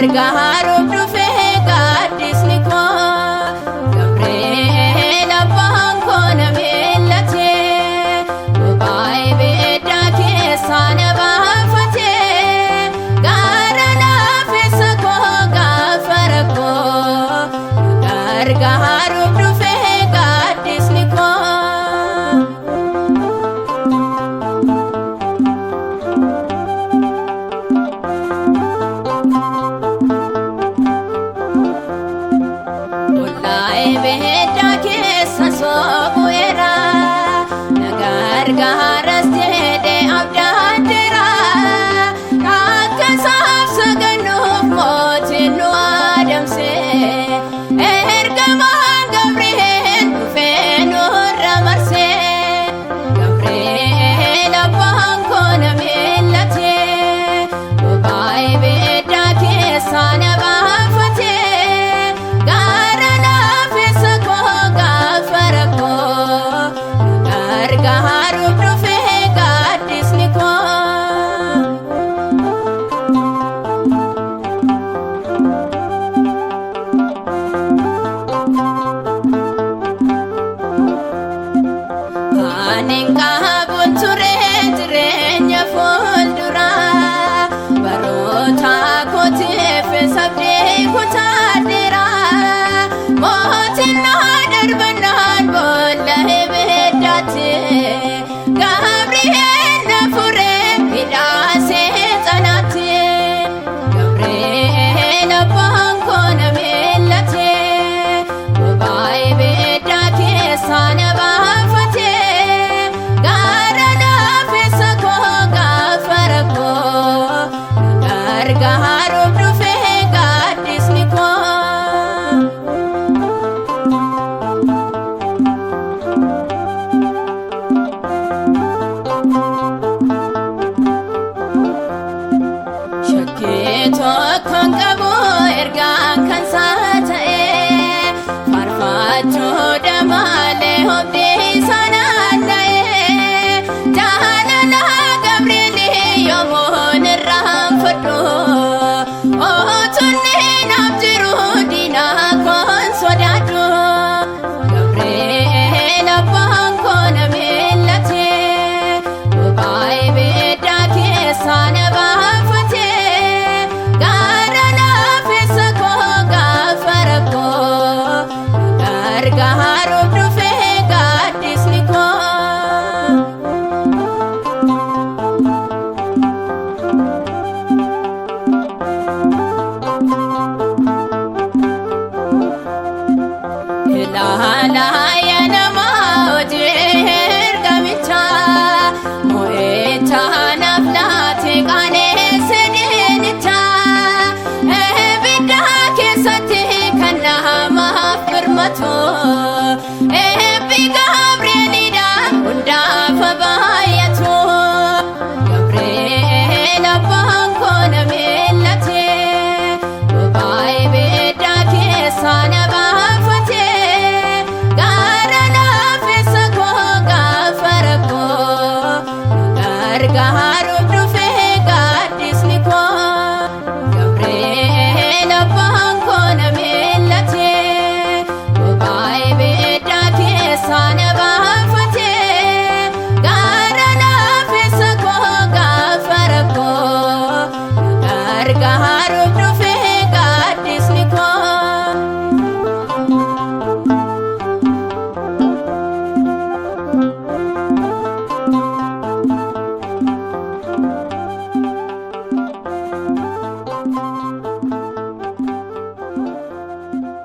Gargaaruuf dhufee gaaddisni koo, Gabri'eel abbaan koo na miillatee, bobaa ibiddaa keessaa na baafatee, gaara laafessa koo gaafa rakkoo, na gargaaruuf dhufee gaaddisni koo. Ollaa ibiddaa keessa soobu'eera, na gargaaras jedhee abdaadheera. Akka isaaf sagannuuf mootiin nu adamse, ergamaan Gabri'eel dhufee nurra marse. Gabri'eel abbaan koo na miillatee, bobaa ibiddaa keessaa na baafatee, gaara laafessa koo gaafa rakkoo, na gargaaruuf dhufee gaaddisni koo. Ani qabuun ture jireenya fuulduraa, baroota kootiif sabdii kutaadheera. Mootiin na darbannaan boolla ibiddaatti, Gabri'eel na furee hidhaa seexanaatti. Gabri'eel abbaan koo na miillatee, bobaa ibiddaa keessaa na baafatee, gaara laafessa koo gaafa rakkoo, na gargaaruuf dhufee gaaddisni koo. Shakkii tokkoon qabu ergaan kan isaa ta'e, faarfachuu malee hobdii sanaan dha'e. Jaalala Gabri'eel yoomuun irraanfadhu, otunni naaf jiru diina koon sodaadhu. Gabri'eel abbaan koo na miillatee, bobaa ibiddaa keessaa na baafatee, gaara laafessa koo gaafa rakkoo, na gargaaruuf dhufee gaaddisni koo. Ilaalaa yaa namaa hojii ergamichaa, mo'ichaa naaf laate qaaneesse diinichaa. Ibidda keessatti kan namaaf birmatu, eebbi Gabri'eelidha hundaaf baay'atu. Gabri'eel abbaan koo na miillatee, bobaa ibiddaa keessaa na baafatee, gaara laafessa koo gaafa rakkoo, na gargaaruuf dhufee.